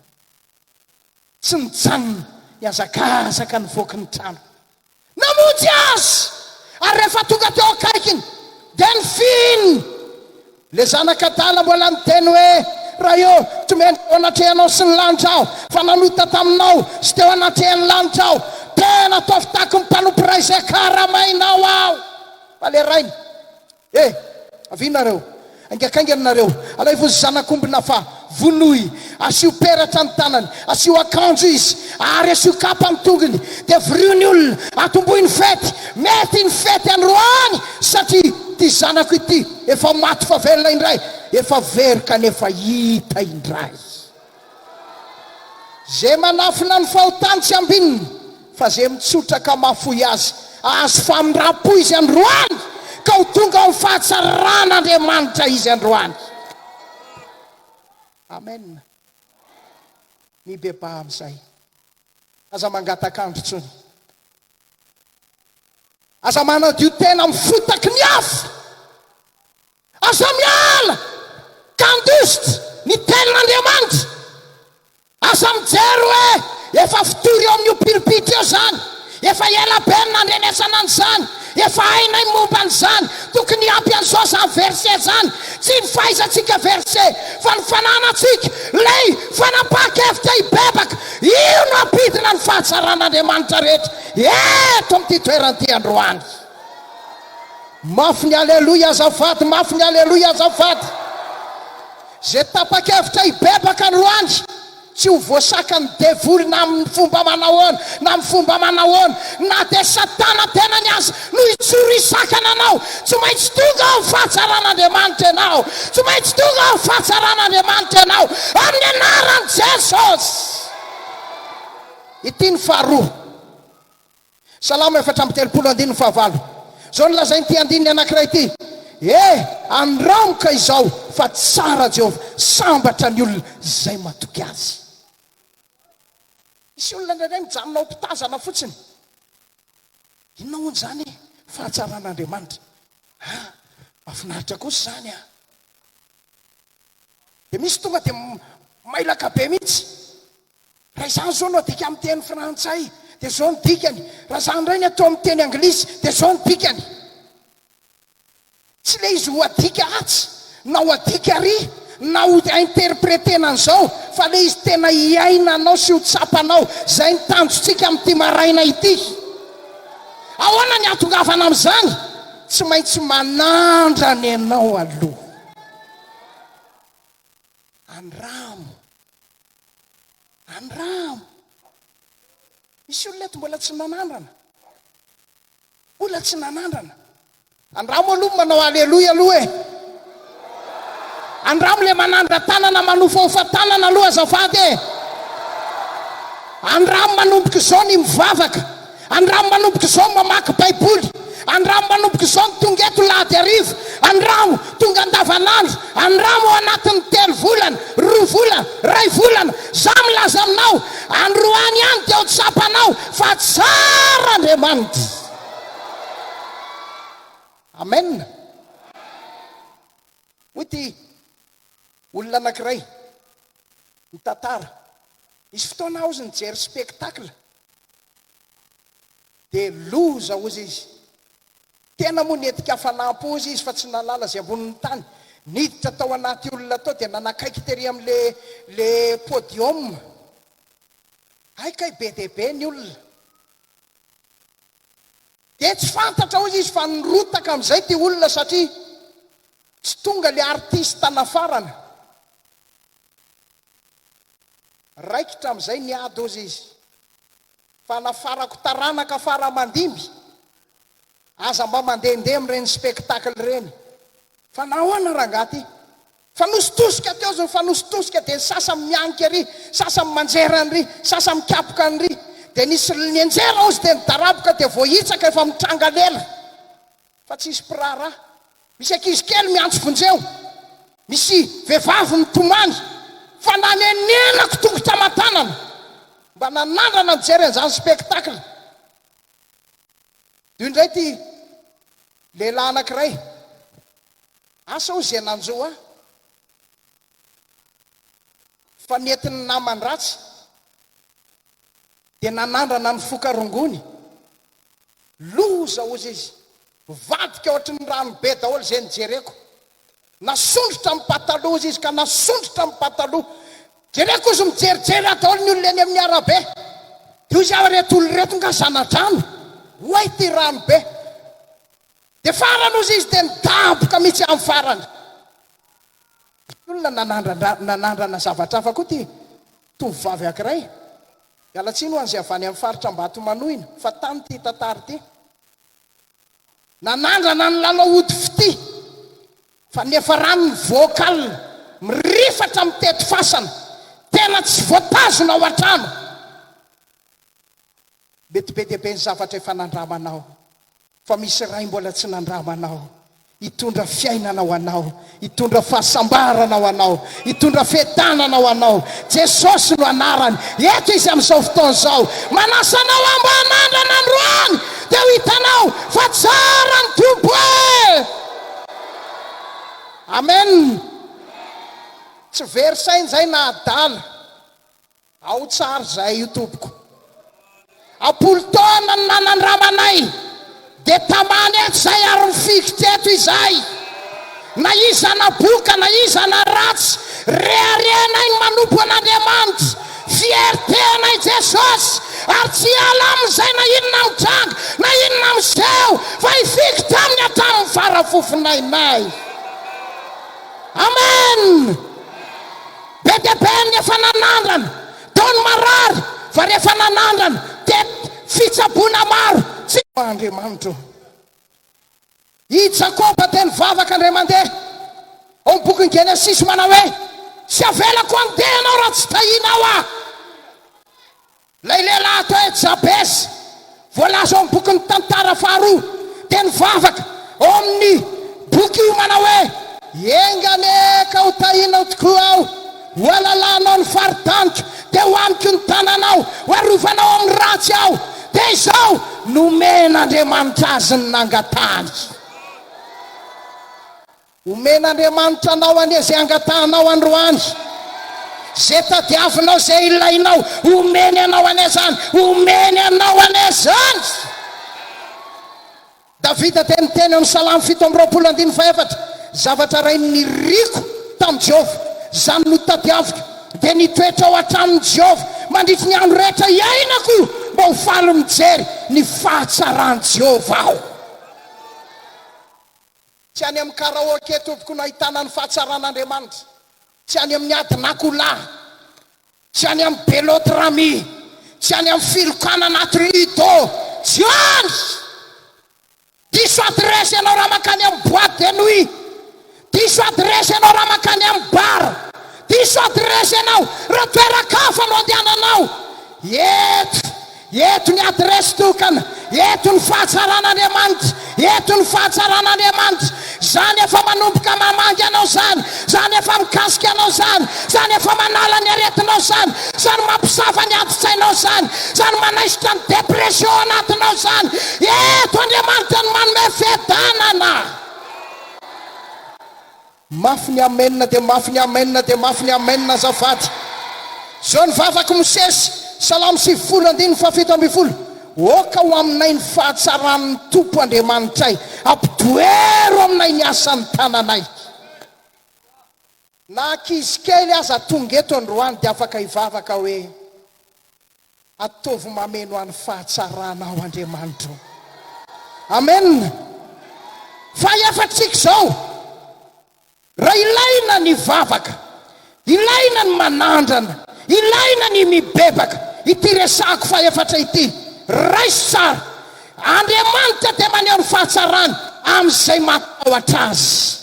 Tsy nijanona nihazakazaka nivoaka ny trano. Namonjy azy! Ary rehefa tonga teo akaikiny, dia nifininy. Ilay zanak'adala mbola niteny hoe, Ray ô, tsy mendrika eo anatrehanao sy ny lanitra aho, fa nanota taminao sy teo anatrehan'ny lanitra aho. Tena ataovy tahaky ny mpanompo iray izay karamainao aho. Fa ilay rainy, Eh! Avia nareo, haingakaingana nareo, alaivo ny zanak'omby nafa, vonoy, asio peratra ny tanany, asio akanjo izy, ary asio kapa ny tongony, dia vorio ny olona, atombohy ny fety, mety ny fety androany, satria ity zanako ity efa maty fa velona indray, efa very kanefa hita indray. Ze manafina ny fahotany tsy ambinina, fa ze mitsotra ka mahafoy azy, hahazo famindram-po izy androany, ka ho tonga ao amin'ny fahatsaran'Andriamanitra izy androany. Amen. Mibebaha amin'izay. Aza mangatak'andro intsony. Aza manadio tena amin'ny fotaky ny hafa. Aza miala ka handositra ny tenin'Andriamanitra. Aza mijery hoe efa fitory eo amin'io pilipitra io izany, efa ela be no nandrenesana an'izany, efa hainay ny momba an'izany, tokony hiampy an'izao izany verset izany. Tsy ny fahaizantsika verset, fa ny fananantsika ilay fanapahan-kevitra hibebaka. Io no hampidina ny fahatsaran'Andriamanitra rehetra eto amin'ity toerana ity androany. Mafy ny aleloia azafady mafy ny aleloia azafady. Ze tapa-kevitra hibebaka androany tsy ho voasakan'ny devoly na amin'ny fomba manahoana na amin'ny fomba manahoana na dia satana tenany aza no hijoro hisakana anao. Tsy maintsy tonga ao amin'ny fahatsaran'Andriamanitra ianao. Tsy maintsy tonga ao amin'ny fahatsaran'Andriamanitra ianao amin'ny anaran'i Jesosy. Ity ny faharoa. Salamo 34 andininy fahavalo. Izao no lazain'ity andininy anankiray ity, E, andramo ka izao fa tsara Jehovah, sambatra ny olona izay matoky Azy. Misy olona indraindray mijanona ho mpitazana fotsiny. Inona hono izany e? Fahatsaran'Andriamanitra. Ah, mahafinaritra kosa izany ah. Dia misy tonga dia mailaka be mihitsy. Raha izany izao no adika amin'ny teny frantsay, dia izao ny dikany. Raha izany indray ny atao amin'ny teny anglisy, dia izao ny dikany. Tsy ilay izy ho adika atsy, na ho adika ary, na ho interpretena an'izao, fa ilay izy tena hiainanao sy ho tsapanao. Izay ny tanjontsika amin'ity maraina ity. Ahoana ny hahatongavana amin'izany? Tsy maintsy manandrana ianao aloha. Andramo. Andramo. Misy olona eto mbola tsy nanandrana. Mbola tsy nanandrana. Andramo aloha manao aleloia aloha e. Andramo le manandra-tanana manofahofa tanana aloha azafady e. Andramo manomboka izao ny mivavaka. Andramo manomboka izao ny mamaky Baiboly. Andramo manomboka izao ny tonga eto lahady hariva. Andramo tonga andavanandro. Andramo ao anatin'ny telo volana, roa volana, iray volana. Za milaza aminao, androany ihany dia ho tsapanao fa tsara Andriamanitra. Amen. Hoy ity olona anankiray mitantara, nisy fotoana aho hozy nijery spectacle. Dia loza hozy izy. Tena moa nihetika hafanam-po hozy izy fa tsy nahalala izay ambonin'ny tany. Niditra tao anaty olona tao dia nanakaiky tery amin'le le podium. Hay kay be dia be ny olona. Dia tsy fantatra hozy izy fa nirotaka amin'izay ity olona satria tsy tonga le artiste nafarana. Raikitra amin'izay ny ady hozy izy. Fa nafarako taranaka fara aman-dimby. Aza mba mandehandeha amin'ireny spectacle ireny. Fa nahoana rangahy ty? Fanositosika teo zao, fanositosika dia ny sasany mianika ery, sasany manjera an'ry, sasany mikapoka an'ry. Dia nisy nianjera hozy dia nidaraboka dia voahitsaka efa mitranga lela. Fa tsisy mpiraharaha. Misy ankizy kely miantso vonjeo. Misy vehivavy mitomany. Fa nanenenako tongotra aman-tanana. Mba nanandrana nijery an'izany spectacle. Io indray ity lehilahy anankiray. Asa hoy izay nanjo ahy fa nentin'ny naman-dratsy dia nanandrana nifoka rongony. Loza hozy izy, mivadika ohatry ny rano be daholo izay nijereko. Nasondrotra ny pataloha hozy izy ka nasondrotra ny pataloha. Jereko hozy mijerijery ahy daholo ny olona eny amin'ny arabe. Dia hozy aho ireto olona ireto nga zana-drano? Oay ity rano be. Dia farany hozy izy dia nidaboka mihitsy amin'ny farany. Misy olona nanandrandra nanandrana zavatra hafa koa ity tovovavy ankiray. Miala tsiny ho an'izay avy any amin'ny faritra Ambatomanoina fa tany ity tantara ity. Nanandrana nilalao ody fitia fa niafarany ny vocal mirifatra mitety fasana, tena tsy voatazona ao an-trano. Mety be dia be ny zavatra efa nandramanao fa misy Ray mbola tsy nandramanao hitondra fiainana ho anao, hitondra fahasambarana ho anao, hitondra fiadanana ho anao. Jesosy no anarany. Eto Izy amin'izao fotoana izao. Manasa anao aho mba hanandrana androany dia ho hitanao fa tsara ny Tompo e! Amen. Tsy very saina izay na adala. Ao tsara izay io tompoko. Ampolo taona no nanandramanay dia tamany eto izay ary mifikitra eto izahay. Na iza na boka na iza na ratsy, reharehanay ny manompo an'Andriamanitra, fierté anay Jesosy ary tsy hiala aminy izay na inona mitranga na inona miseho fa hifikitra aminy hatramin'ny fara-fofonainay. Amen! Be dia be ny efa nanandrana, tao ny marary fa rehefa nanandrana dia fitsaboana maro tsy. Andriamanitra ô. I Jakoba dia nivavaka indray mandeha ao amin'ny bokin'ny Genesisy manao hoe, Tsy avelako handeha ianao raha tsy tahianao aho. Ilay lehilahy atao hoe Jabeza, voalaza ao amin'ny bokin'ny Tantara faharoa, dia nivavaka ao amin'ny boky io manao hoe, Enga anie ka ho tahinao tokoa aho, ho alalahanao ny faritaniko, dia ho amiko ny tananao, ho arovanao amin'ny ratsy aho. Dia izao, nomen'Andriamanitra azy ny nangatahany. Omen'Andriamanitra anao anie izay angatahanao androany. Izay tadiavinao, izay ilainao, omeny anao anie izany, omeny anao anie izany. Davida dia niteny ao amin'ny Salamo 27 andininy fahefatra, Zavatra iray niriko tamin'i Jehovah, izany no tadiaviko, dia ny hitoetra ao an-tranon'i Jehovah mandritry ny andro rehetra iainako, mba ho faly mijery ny fahatsaran'i Jehovah aho. Tsy any amin'ny karaoke tompoko no ahitana ny fahatsaran'Andriamanitra, tsy any amin'ny adin'akoholahy, tsy any amin'ny belote rami, tsy any amin'ny filokana anaty lido, tsy any! Diso adiresy ianao raha mankany amin'ny boite de nuit, diso adiresy ianao raha mankany amin'ny bar, diso adiresy ianao raha toeran-kafa no andehananao. Eto, eto ny adiresy tokana, eto ny fahatsaran'Andriamanitra, eto ny fahatsaran'Andriamanitra. Izany efa manomboka mamangy anao izany, izany efa mikasika anao izany, izany efa manala ny aretinao izany, izany mampisava ny adin-tsainao izany, izany manaisotra ny dépression anatinao izany. Eto Andriamanitra no manome fiadanana. Mafy ny amen dia mafy ny amen dia mafy ny amen azafady. Zao ny vavak'i Mosesy, Salamo 90 andininy faha-17, Aoka ho aminay ny fahatsaran'ny Tompo Andriamanitray, ampitoero aminay ny asan'ny tananay. Na ankizy kely aza tonga eto androany dia afaka hivavaka hoe, Ataovy mameno ahy ny fahatsaranao Andriamanitra o. Amen. Fahefatsika izao, raha ilaina ny vavaka, ilaina ny manandrana, ilaina ny mibebaka, ity resahako fahefatra ity, raiso tsara, Andriamanitra dia maneho ny fahatsarany amin'izay matahotra Azy.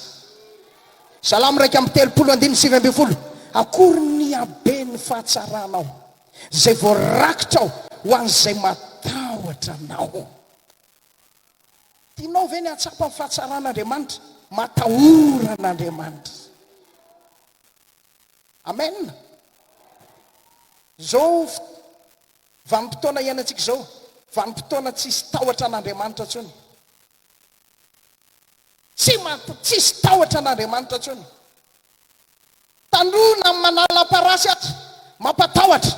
Salamo 31 andininy 19, Akory ny haben'ny fahatsaranao. Izay voarakitra ao ho an'izay matahotra anao. Tianao ve ny hahatsapa ny fahatsaran'Andriamanitra? Matahora an'Andriamanitra. Amen. Izao vanim-potoana iainantsika izao, vanim-potoana tsisy tahotra an'Andriamanitra intsony. Tsy mat, tsisy tahotra an'Andriamanitra intsony. Tandroy na manala parasy aza mampatahotra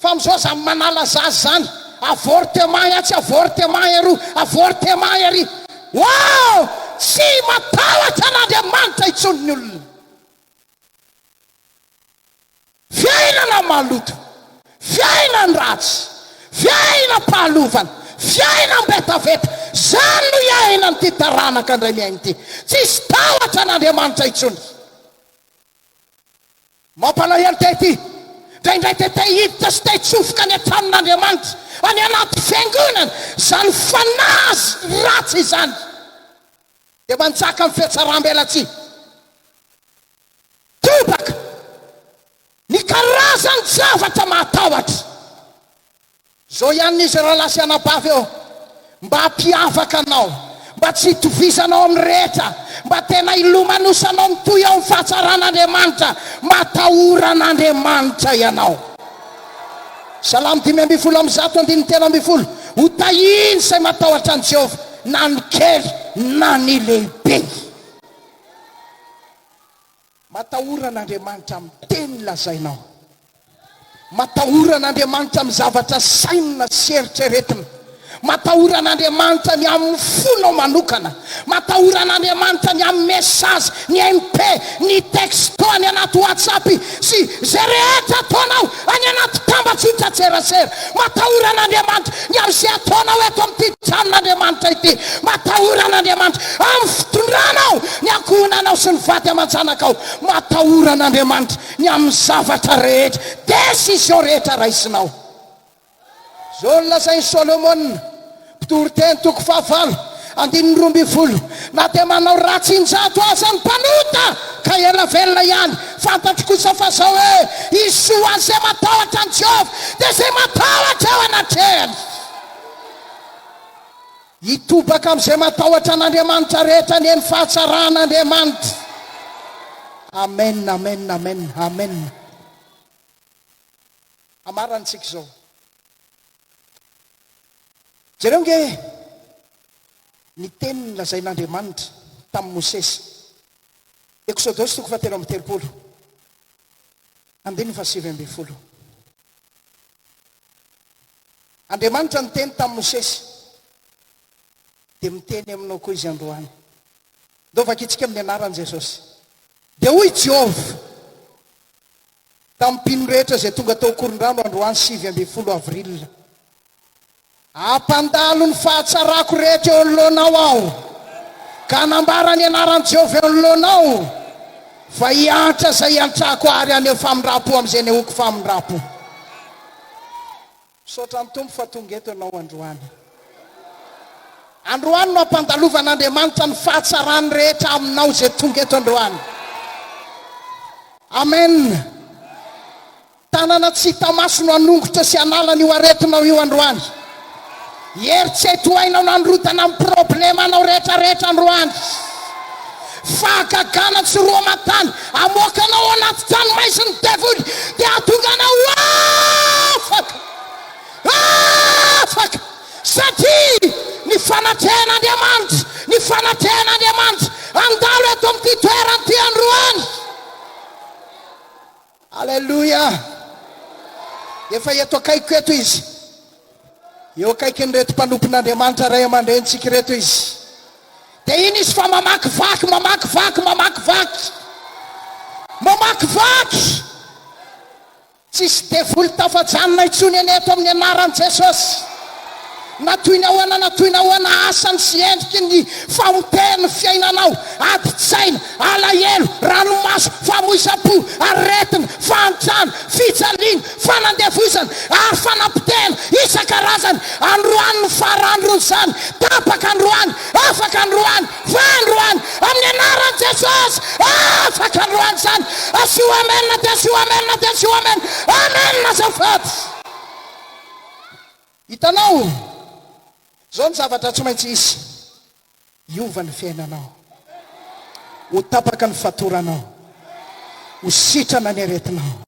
fa amizao aza manala zaza zany avortement atsy avortement eroa avortement ery wow tsy matahotra an'Andriamanitra intsony ny olona. Fiainana maloto, fiainan-dratsy, fiainam-pahalovana, fiainam-betaveta, izany no iainan'ity taranaka indray miaina ity. Tsisy tahotra an'Andriamanitra intsony. Mampalahelo te ity. Indraindray te te hiditra sy te hitsofoka any an-tranon'Andriamanitra, any anaty fiangonana, izany fanahy ratsy izany dia manjaka amin'ny fihatsaram-belatsihy. Tobaka ny karazan-javatra mahatahotra. Izao ihany izy rahalahy sy anabavy ô, mba hampiavaka anao, mba tsy hitovizanao amin'ny rehetra, mba tena hilomanosanao mitohy ao amin'ny fahatsaran'Andriamanitra, matahora an'Andriamanitra ianao. Salamo 115 andininy 13, Ho tahiany izay matahotra an'i Jehovah, na ny kely na ny lehibe. Matahora an'Andriamanitra amin'ny teny lazainao. Matahora an'Andriamanitra amin'ny zavatra sainina sy eritreretina. Matahora an'Andriamanitra ny amin'ny fonao manokana. Matahora an'Andriamanitra ny amin'ny message, ny MP, ny texto any anaty WhatsApp sy izay rehetra ataonao any anaty tambajotran-tserasera. Matahora an'Andriamanitra ny amin'izay ataonao eto amin'ity tranon'Andriamanitra ity. Matahora an'Andriamanitra amin'ny fitondranao ny ankohonanao sy ny vady aman-janakao. Matahora an'Andriamanitra ny amin'ny zavatra rehetra, décision rehetra raisinao. Izao no lazain'i Solomona, Mpitoriteny toko fahavalo, andininy 12, Na dia manao ratsy injato aza ny mpanota, ka ela velona ihany, fantatro kosa fa izao hoe, Hisy soa ho an'izay matahotra an'i Jehovah, dia izay matahotra eo anatrehany. Hitobaka amin'izay matahotra an'Andriamanitra rehetra anie ny fahatsaran'Andriamanitra. Amen, amen, amen, amen. Amarantsika izao. Jereo ange ny teny nolazain'Andriamanitra tamin'i Mosesy. Eksodosy toko fahatelo amby telopolo, andininy fahasivy ambin'ny folo. Andriamanitra niteny tamin'i Mosesy, dia miteny aminao koa Izy androany. Ndao vakintsika amin'ny anaran'i Jesosy. Dia hoy Jehovah tamin'ny mpino rehetra izay tonga tao Ankorondrano androany 19 avril, Hampandalo ny fahatsarako rehetra eo anoloanao Aho, ka hanambara ny anaran'i Jehovah eo anoloanao, fa hiantra izay hiantrako ary haneho famindram-po amin'izay anehoako famindram-po. Misaotra ny Tompo fa tonga eto ianao androany. Androany no hampandalovan'Andriamanitra ny fahatsarany rehetra aminao izay tonga eto androany. Amen. Tanana tsy hita maso no hanongotra sy hanala an'io aretinao io androany. Hery tsy hay tohaina no hanrodana ny problemanao rehetra rehetra androany. Fahagagana tsy roa aman-tany hamoaka anao ao anaty trano-maizin'ny devoly dia hahatonga anao ho afaka. Afaka! Satria ny fanatrehan'Andriamanitra, ny fanatrehan'Andriamanitra handalo eto amin'ity toerana ity androany. Aleloia! Efa eto akaikiko eto Izy. Eo akaikin'ireto mpanompon'Andriamanitra ray aman-drenintsika ireto Izy. Dia iny Izy fa mamakivaky, mamakivaky, mamakivaky. Mamakivaky! Tsisy devoly tafajanona intsony anie eto amin'ny anaran'i Jesosy. Na toy ny ahoana na toy ny ahoana asany sy endriky ny famotehan'ny fiainanao, adin-tsaina, alahelo, ranomaso, famoizam-po, aretina, fahantrana, fijaliana, fanandevozana, ary fanapotehana isan-karazany, androany no farandron'izany, tapaka androany, afaka androany, fa androany, amin'ny anaran'i Jesosy, afaka androany izany, asio amen dia asio amen dia asio amen, amen azafady. Hitanao? Izao ny zavatra tsy maintsy hisy. Hiova ny fiainanao. Ho tapaka ny fatoranao. Ho sitrana ny aretinao.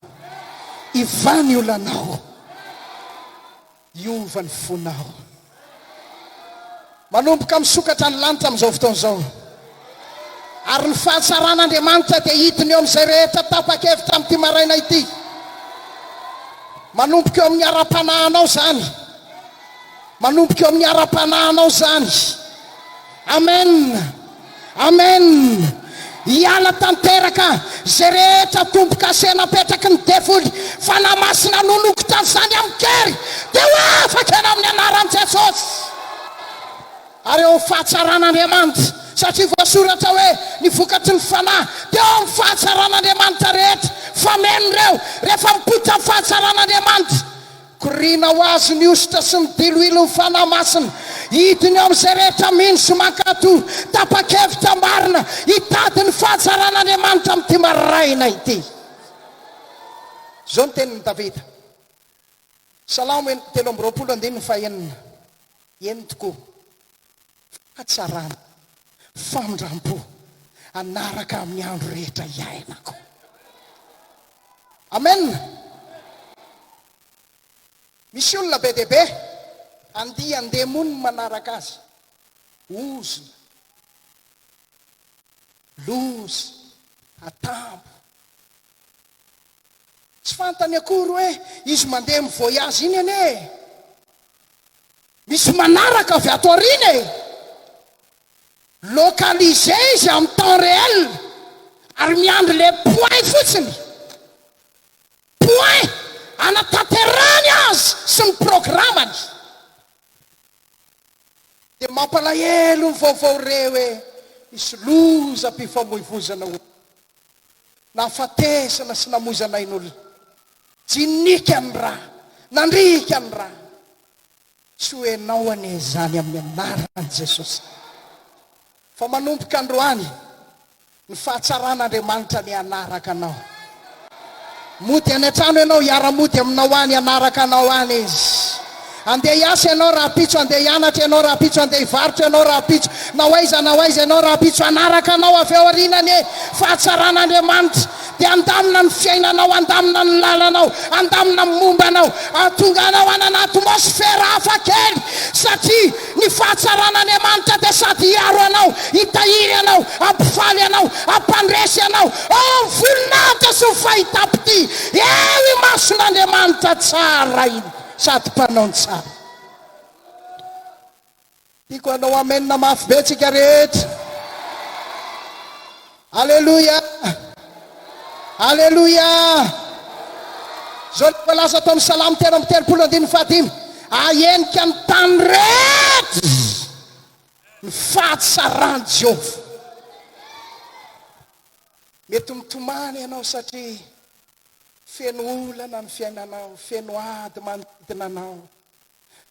Hivaha ny olanao. Hiova ny fonao. Manomboka misokatra ny lanitra amin'izao fotoana izao. Ary ny fahatsaran'Andriamanitra dia hidina eo amin'izay rehetra tapa-kevitra amin'ity maraina ity. Manomboka eo amin'ny ara-panahinao izany. Manomboka eo amin'ny ara-panahinao izany. Amen. Amen. Hiala tanteraka izay rehetra tombo-kase napetraky ny devoly. Fanahy Masina hanonokitra an'izany amin-kery. Dia ho afaka ianao amin'ny anaran'i Jesosy. Ary eo amin'ny fahatsaran'Andriamanitra, satria voasoratra hoe, Ny vokatry ny Fanahy dia eo amin'ny fahatsaran'Andriamanitra rehetra. Fameno ireo, rehefa mipoitra ny fahatsaran'Andriamanitra. Koriana ho azy ny hosotra sy ny diloilon'ny Fanahy Masina. Hidina eo amin'izay rehetra mino sy mankatò, tapa-kevitra marina hitady ny fahatsaran'Andriamanitra amin'ity maraina ity. Izao ny tenin'i Davida. Salamo 23 andininy fahenina, Eny tokoa, fahatsarana, famindrampo, hanaraka amin'ny andro rehetra iainako. Amen! Misy olona be dia be andian-demony manaraka azy, ozona, loza, atambo. Tsy fantany akory hoe izy mandeha mi-voyage iny anie e! Misy manaraka avy ato aoriana e! Localisé izy amin'ny temps réel ary miandry le point fotsiny, point hanatanterahany azy sy ny programany. Dia mampalahelo ny vaovao re hoe misy lozam-pifamoivoizana ho. Nahafatesana sy namoizana ain'olona. Jinika ny ra, nandriaka ny ra. Tsy ho enao anie izany amin'ny anaran'i Jesosy. Fa manomboka androany, ny fahatsaran'Andriamanitra anie hanaraka anao. Mody any an-trano ianao, hiara-mody aminao any, hanaraka anao any Izy. Andeha hiasa ianao rahampitso, andeha hianatra ianao rahampitso, andeha hivarotra ianao rahampitso, na ho aiza na ho aiza ianao rahampitso, hanaraka anao avy ao aoriana anie fahatsaran'Andriamanitra, dia handamina ny fiainanao, handamina ny lalanao, handamina ny momba anao, hahatonga anao hanana atmosfera hafa kely, satria ny fahatsaran'Andriamanitra dia sady hiaro anao, hitahiry anao, hampifaly anao, hampandresy anao, oh, ny voninahitra sy ny fahitam-pitia eo imason'Andriamanitra tsara iny. Sady mpanao ny tsara. Tiako hanao amen mafy be tsika rehetra. Aleloia! Aleloia! Zao le voalaza tao amin'ny Salamo 33 andininy fahadimy, Ahenika ny tany rehetra ny fahatsaran'i Jehovah. Mety mitomany ianao satria Feno olana ny fiainanao, feno ady manodidina anao.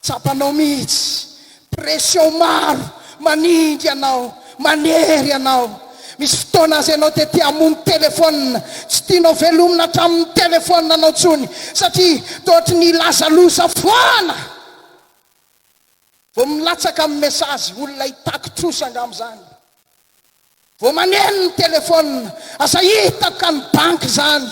Tsapanao mihitsy, pression maro manindry anao, manery anao. Misy fotoana aza ianao dia te hamono telephone, tsy tianao velomina hatramin'ny telephone anao intsony satria toa ohatry ny hilazaloza foana. Vao milatsaka amin'ny message olona hitaky trosa angamba izany. Vao maneno ny telephone, aza hitako ka ny banky izany.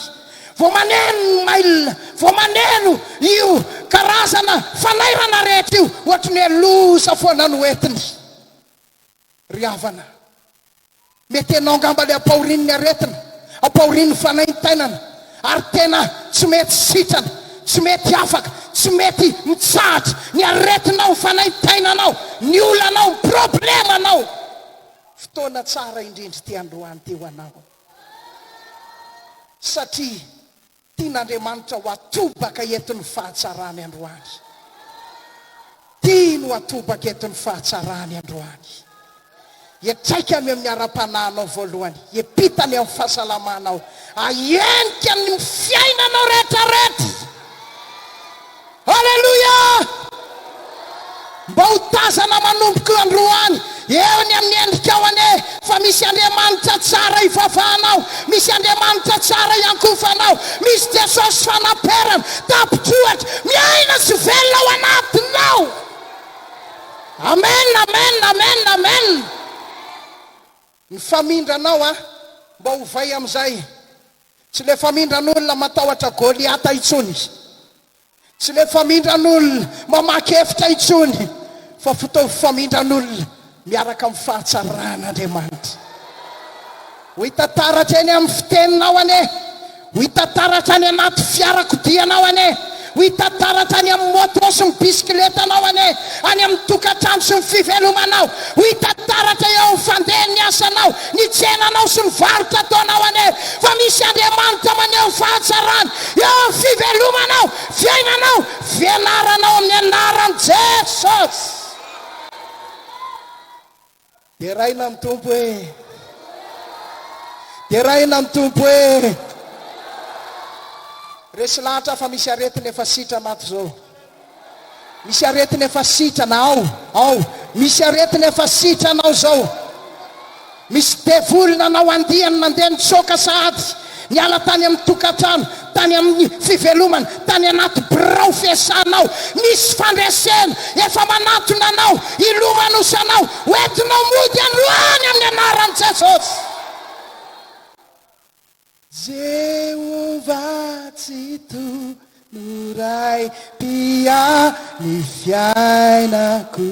Vao maneno ny mail, vao maneno io karazana fanairana rehetra io, ohatry ny hoe loza foana no entiny. Ry havana, mety ianao angamba ilay ampahorian'ny aretina, ampahorian'ny fanaintainana, ary tena tsy mety sitrana, tsy mety afaka, tsy mety mitsahatra ny aretinao, ny fanaintainanao, ny olanao, ny problemanao. Fotoana tsara indrindra ity androany ity ho anao, satria tian'Andriamanitra ho atobaka eto ny fahatsarany androany. Tiany ho atobaka eto ny fahatsarany androany. Hiantraikany amin'ny ara-panahinao voalohany, hiampitany amin'ny fahasalamanao, hahenika ny fiainanao rehetrarehetra. Aleloia! Mba ho tazana manomboka io androany eo ny amin'ny endrikao anie fa misy Andriamanitra tsara ivavahanao, misy Andriamanitra tsara iankofanao, misy Jesosy fanaperana, tapitr'ohatra, miaina sy velona ao anatinao. Amen, amen, amen, amen. Ny famindranao a, mba ovay amin'izay. Tsy le famindran'olona matahotra Goliata intsony. Tsy le famindran'olona mamaky efitra intsony fa fotoa famindran'olona miaraka amin'ny fahatsaran'Andriamanitra. Ho hita taratra eny amin'ny fiteninao anie, ho hita taratra any anaty fiarakodianao anie, ho hita taratra any amin'ny moto sy ny bisikiletanao anie, any amin'ny tokantrano sy ny fivelomanao, ho hita taratra eo amin'ny fandehan'ny asanao, ny tsenanao sy ny varotra ataonao anie, fa misy Andriamanitra maneho ny fahatsarany eo amin'ny fivelomanao, fiainanao, fianaranao amin'ny anaran'i Jesosy. Deraina ny Tompo e! Deraina ny Tompo e! Resy lahatra aho fa misy aretina efa sitrana ato izao. Misy aretina efa sitrana ao, ao. Misy aretina efa sitrana ao izao. Misy devoly nanao andiany nandeha nitsoaka sahady niala tany amin'ny tokantrano, tany amin'ny fivelomana, tany anaty birao fiasanao. Misy fandresena efa manantona anao, hilomanosanao, hoentinao mody androany amin'ny anaran'i Jesosy. Jehovah Tsitoha no Ray mpiahy ny fiainako.